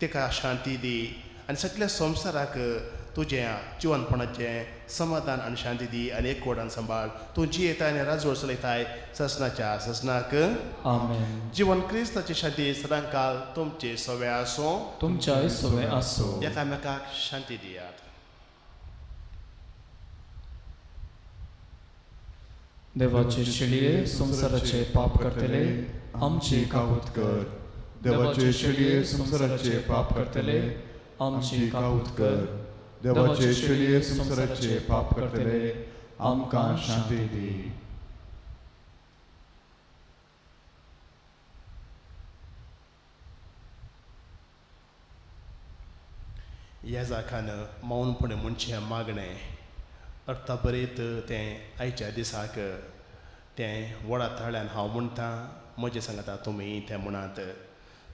तिका शांती दी आनी सगल्या संवसाराक तुजें जिवनपणाचें समाधान आनी शांती दी आनी एकवटान सांबाळ. तूं जियेताय आनी राजवट चलयताय ससनाच्या ससनाक. आमेन. जिवन क्रिस्ताची शांती सदांकाल तुमचे सवे आसूं. तुमच्याय सोवे आसूं. एकामेकाक शांती दियात. देवाचे शेळये संवसाराचे पाप करतले आमची काकूत कर. देवाचे शेळये संवसाराचे पाप करतले आमची काकूत कर. देवाचे शेळये संवसाराचे पाप करतले आमकां शांती दी. ह्या जाखान मौनपणे म्हणचें मागणें अर्थाभरीत तें आयच्या दिसाक तें व्हडा ताळ्यान हांव म्हणटा, म्हजें सांगता तुमी तें म्हणात.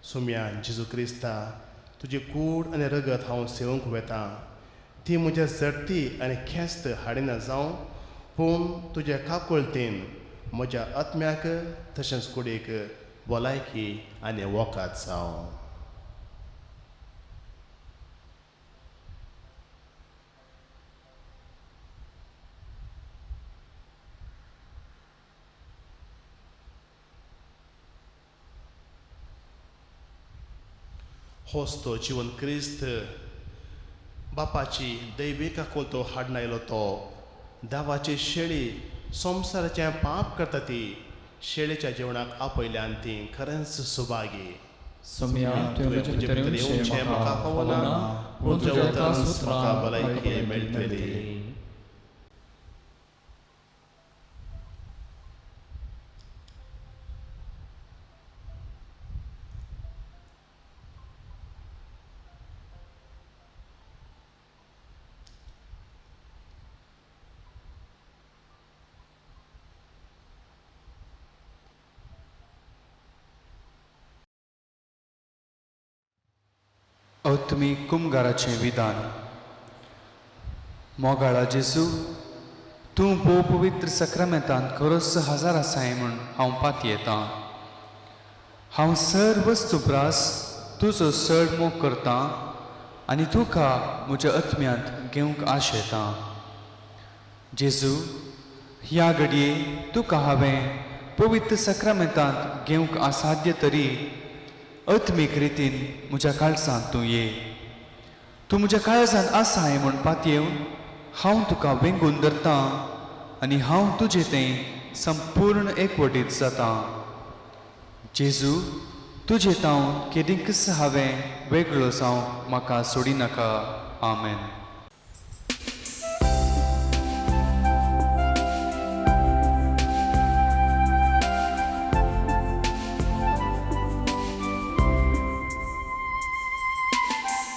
सुम्या जेजू क्रिस्ता, तुजी कूड आनी रगत हांव सेवंक वेता, ती म्हज्या जडती आनी खेस्त हाडिना जावं, पूण तुज्या काकुळतेन म्हज्या आत्म्याक तशेंच कुडीक भलायकी आनी वखद जावं. होच तो जिवन क्रिस्त बापाची दैवीक आकोल हाडून आयलो तो दावाची शेळी संवसाराचें पाप करता ती शेळीच्या जेवणाक आपयल्यान ती खरेंच सुभागी. सोम्या तुवें म्हजे भितर येवचें म्हाका फावना, पूण तुज्या एका सुत्रान म्हाका भलायकी मेळटली. आत्मीक कुमगाराचें विधान. मोगाळा जेजू, तूं भोव पवित्र सक्रामेंतांत खरोच हजार आसाय म्हूण हांव पातयेतां. हांव सर वस्तू प्रास तुजो चड मोग करतां आनी तुका म्हज्या आत्म्यांत घेवंक आशेतां. जेजू, ह्या घडये तुका हांवें पवित्र सक्रामेंतांत घेवंक असाध्य तरी आत्मीक रितीन म्हज्या काळजांत तूं ये. तूं म्हज्या काळजांत आसाय म्हूण पातयेवन हांव तुका वेंगून धरतां आनी हांव तुजें तें संपूर्ण एकवटीत जातां. जेजू, तुजें तावन केदींकच हांवें वेगळो जावंक म्हाका सोडिनाका. आमेन.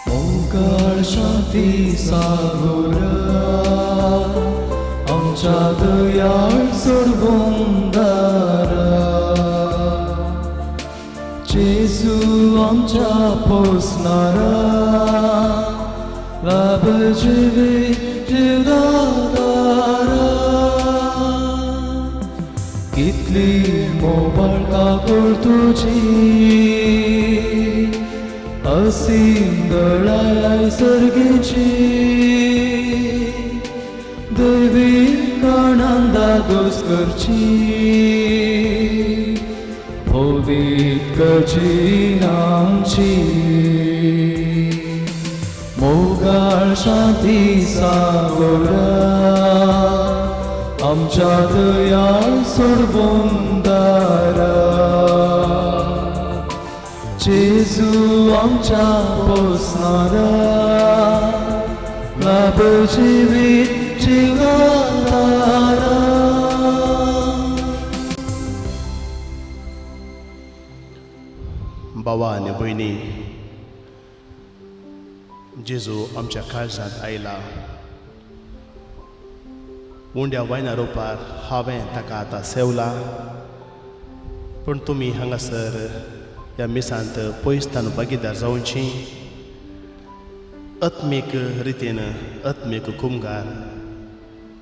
मोगाळ शांती सागोरा आमच्या दयाळ सोडवून दारा, जेजू आमच्या पोसणारा लाभ जिवी जिवदारा. कितली मोगाळ काकूळ तुजी असीम दळाय सर्गीची, देवी काणांदा दोस करची भोवीत करची आमची. मोगाळ शांती सागोरा आमच्या दयाळ सोडवून दारा, जेजू आमच्या पोसणारा लाभ जिवीत जिवारा. बाबा आनी भयणी, जेजू आमच्या काळजांत आयला. उंड्या वायना रुपार हांवें ताका आतां सेवला, पूण तुमी हांगासर ह्या मिसांत पयसतान भागीदार जावची. आत्मीक रितीन आत्मीक कुमगार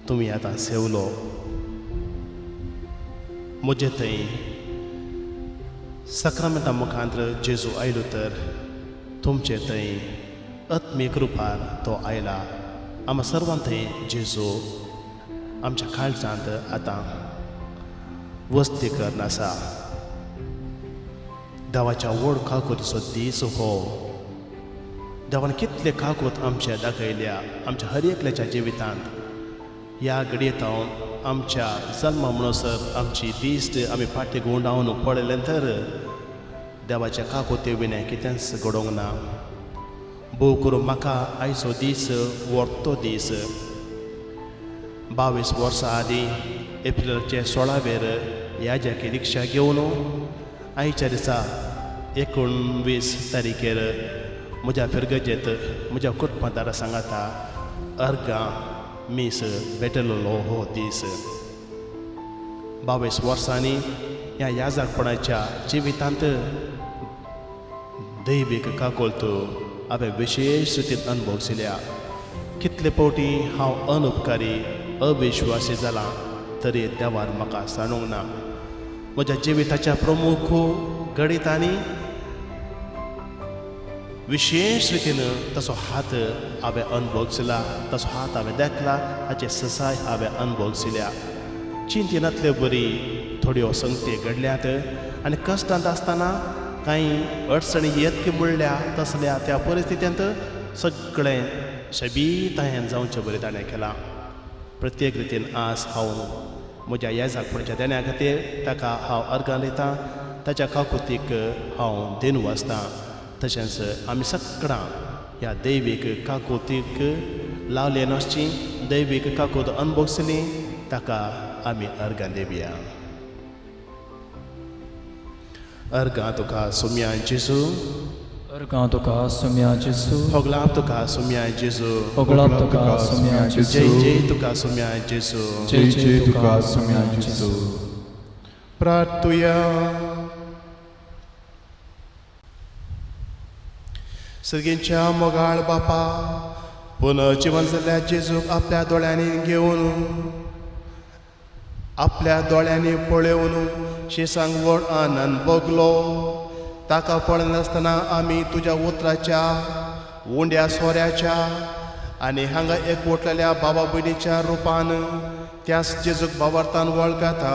तुमी आतां सेवलो. म्हजे थंय सक्रामेंता मुखांत्र जेजू आयलो तर तुमचे थंय आत्मीक रुपार तो आयला आमा सर्वां थंय जेजू आमच्या काळजांत आतां वस्ती करून आसा. देवाच्या व्हड काकुतीचो दीस हो. देवान कितले काकूत आमच्या दाखयल्या आमच्या हर एकल्याच्या जिवितांत. ह्या घडयेत हांव आमच्या जल्मा म्हणसर आमची दिश्ट आमी फाटी घुंवडावन पळयलें तर देवाच्या काकुते विणें कितेंच घडोवंक ना. भोव करून म्हाका आयचो दीस व्हरतो दीस. 22 वर्सां आदीं एप्रिलाचे 16वेर ह्या जाकी रिक्षा घेवन आयच्या दिसा 19 तारखेर म्हज्या फिरगजेत म्हज्या कुटुंबादारा सांगाता अर्गां मीस भेटलेलो हो दीस. 22 वर्सांनी ह्या याजाकपणाच्या जिवितांत दैवीक काकुळट हांवें विशेश रितीन अनुभवशिल्या. कितले फावटी हांव अनुपकारी अविश्वासी जालां तरी देवान म्हाका सांडूंक ना. म्हज्या जिविताच्या प्रमुख गणितांनी विशेश रितीन ताचो हात हांवें अनुभवशिला, ताचो हात हांवें देखला, हाचे ससाय हांवें अनुभवशिल्या. चिंतिनातले बरी थोड्यो संगती घडल्यात आनी कश्टांत आसतना कांय अडचणी येत की म्हणल्या तसल्या त्या परिस्थितींत सगळें शबीतायेन जावचें बरें ताणें केलां. प्रत्येक रितीन आज हांव म्हज्या येजाकपणाच्या देण्या खातीर ताका हांव अर्गां दितां, ताच्या काकुतीक हांव देन वाचतां. तशेंच आमी सगळां ह्या दैवीक काकुतीक लावले नासची दैवीक काकूत अनभोगसली ताका आमी अर्गां दिवया. अर्गां तुका सुम्या जेजू, अर्गां तुका सुम्या जेजू, होगलाप तुका सुम्या जेजू, होगलाप तुका सुम्या जेजू, जय जय तुका सुम्या जेजू, जय जय तुका सुम्या जेजू. प्रार्थुया. सर्गींच्या मोगाळ बापा, पुनर्जिवन जाल्ल्या जेजूक आपल्या दोळ्यांनी घेवन आपल्या दोळ्यांनी पळोवन शिसांक व्हड आनंद भोगलो. ताका पळयनासतना आमी तुज्या उतराच्या उंड्या सोऱ्याच्या आनी हांगा एकवटलेल्या बाबा भयणीच्या रुपान त्याच जेजूक बाबार्थान वळखता.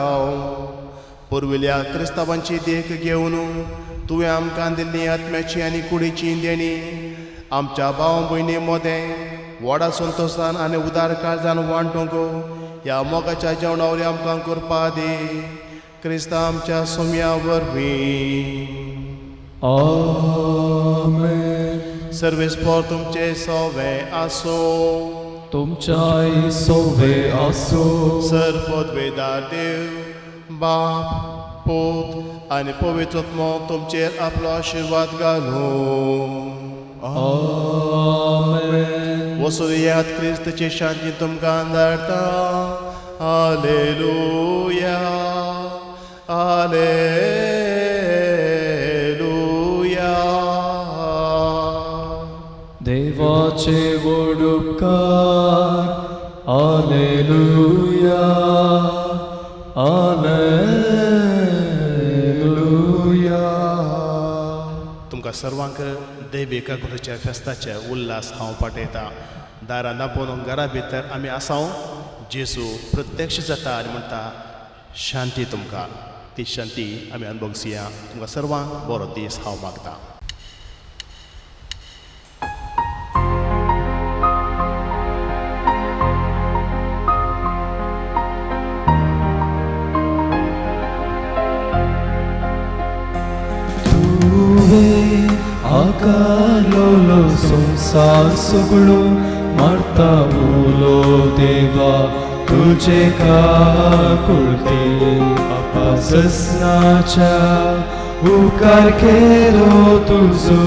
पुर्विल्ल्या क्रिस्तांवांची देख घेवन तुवें आमकां दिल्ली आत्म्याची आनी कुडीची देणी आमच्या भाव भयणी मदें व्हडा संतोशान आनी उदार काळजान वांटूंक ह्या मोगाच्या जेवणावरी आमकां करपा दी. क्रिस्तांव आमच्या सोम्या वरवीं. आमेन. सर्वेस्पोर तुमचे सोवे आसो, तुमच्याय सोवे आसो. सर पदवेदार देव बाप पूत आनी पवित्र आत्मो तुमचेर आपलो आशिर्वाद घालूं. आमेन. वसुयात क्रिस्तची शांती तुमकां धाडटा. Hallelujah, hallelujah. देवाचे व्हड उपकार. Hallelujah, hallelujah. तुमकां सर्वांक दैवी काकुळटेच्या फेस्ताचे उल्हास हांव पाठयतां. दारां दापोवन घरा भितर आमी आसाव. जेजू प्रत्यक्ष जाता आनी म्हणटा शांती तुमकां. ती शांती आमी अनुभवसुया. तुमकां सर्वांक बरो दीस हांव मागतां. तुवें आकारलो संवसार सगळो मारता उलो देवा तुजे काकुळटे. अपासनाच्या उपकार केलो तुजो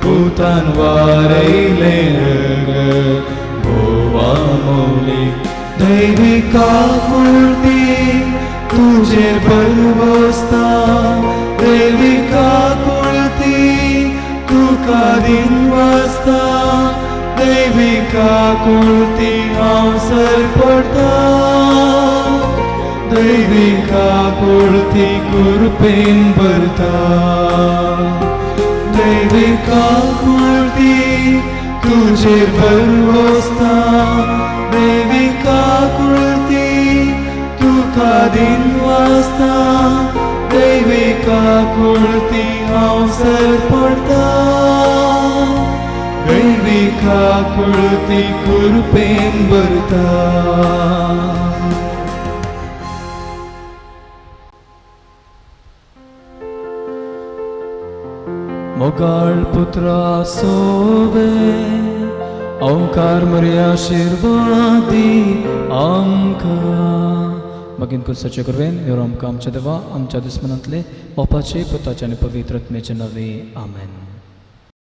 पुतान वारयलें रगत भोवा मोलीक. दैवी काकुळटी तुजे बलवस्ता, दैवी काकुळटी तुका दिन वाचता, दैवी काकुळटी हांव सरपडटा, दैवी काकुळटी कृपेन भरता, दैवी काकुळटी तुजेर भरवसता देवी काकुळती तुका दिन वासता देवी काकुळती हांव सर पडटा दैवी काकुळती कुरपेन भरता. मोगाळ पुत्रा सोवे ओंकार मरी आशिर्वादी आमकां. मागीर कुर्साचे कुरवेन ह्यो आमकां आमच्या देवा आमच्या दुस्मनांतले बापाचे पुताचे आनी पवित्र आत्म्याचे नांवे आमेन.